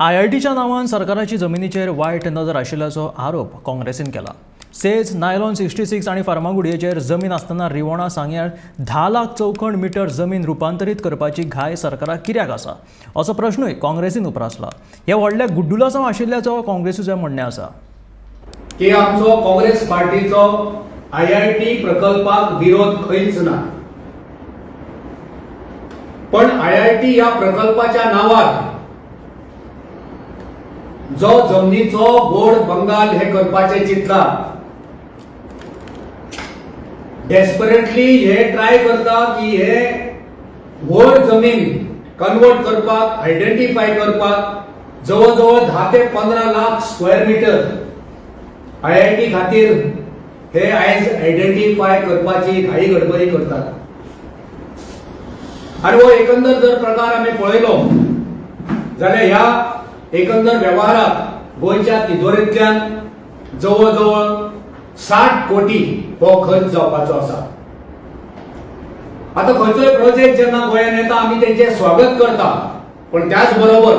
आयआयटीच्या नांवान सरकाराची जमिनीचेर वायट नजर आशिल्ल्याचो आरोप काँग्रेसीन केला। सेज नायलॉन 66 आनी फार्मागुडयेचेर जमीन आसतना रिवणा सांग्यार 10 लाख चौखण मिटर जमीन रुपांतरीत करपाची घाय सरकाराक कित्याक आसा असो प्रश्नूय काँग्रेसीन उप्रासला। हे व्हडले गुड्डुलासांव आशिल्ल्याचो काँग्रेसीचें म्हणणें आसा की आमचो काँग्रेस पार्टीचो आयआयटी प्रकल्पाक विरोध खंयच ना, पण आयआयटी ह्या प्रकल्पाच्या नांवार जो जमनीचो बोर्ड बंगाल हे करपाचे चिंतला, डेस्परेटली हे ट्राय करता की हे व्हड जमीन कन्वर्ट करपाक, आयडेंटिफाय करपाक जवळ जवळ 10 ते 15 लाख स्क्वेअर मिटर आयआयटी खातीर हे आयज आयडेंटिफाय करपाची घाई गडबडी करतात। आनी हो एकंदर जर प्रकार आमी पळयलो जाल्यार ह्या एकंदर वेव्हाराक गोंयच्या तिजोरेंतल्यान जवळ जवळ 60 कोटी हो खर्च जावपाचो आसा। आतां खंयचोय प्रोजेक्ट जेन्ना गोंयांत येता आमी तेंचें स्वागत करता, पण त्याच बरोबर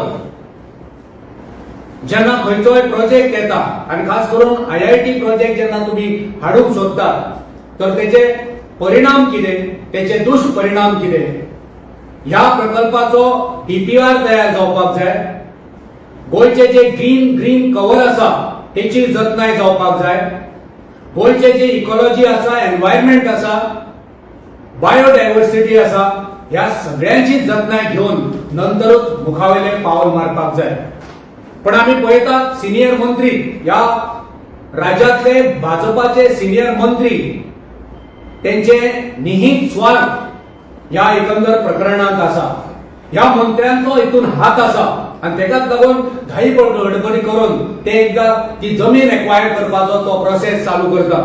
जेन्ना खंयचोय प्रोजेक्ट येता आनी खास करून आयआयटी प्रोजेक्ट जेन्ना तुमी हाडूंक सोदता तर तेचे परिणाम कितें, तेचे दुश्परिणाम कितें, ह्या प्रकल्पाचो डीपीआर तयार जावपाक जाय, गोंयचे जे ग्रीन कवर आसा तेची जतनाय जावपाक जाय, गोंयचे जे इकॉलॉजी आसा, एनवायरमेंट आसा, बायोडायवर्सिटी आसा, ह्या सगळ्यांची जतनाय घेवन नंतरूच मुखावेले पावल मारपाक जाय। पण आमी पळयतात सिनियर मंत्री, ह्या राज्यांतले भाजपाचे सिनियर मंत्री तेंचे निहीत स्वार्थ ह्या एकंदर प्रकरणांत आसा, ह्या मंत्र्यांचो हितून हात आसा आनी तेकाच लागून घाई गडबडी करून ते एकदा ती जमीन एक्वायर करपाचो तो प्रोसेस चालू करता।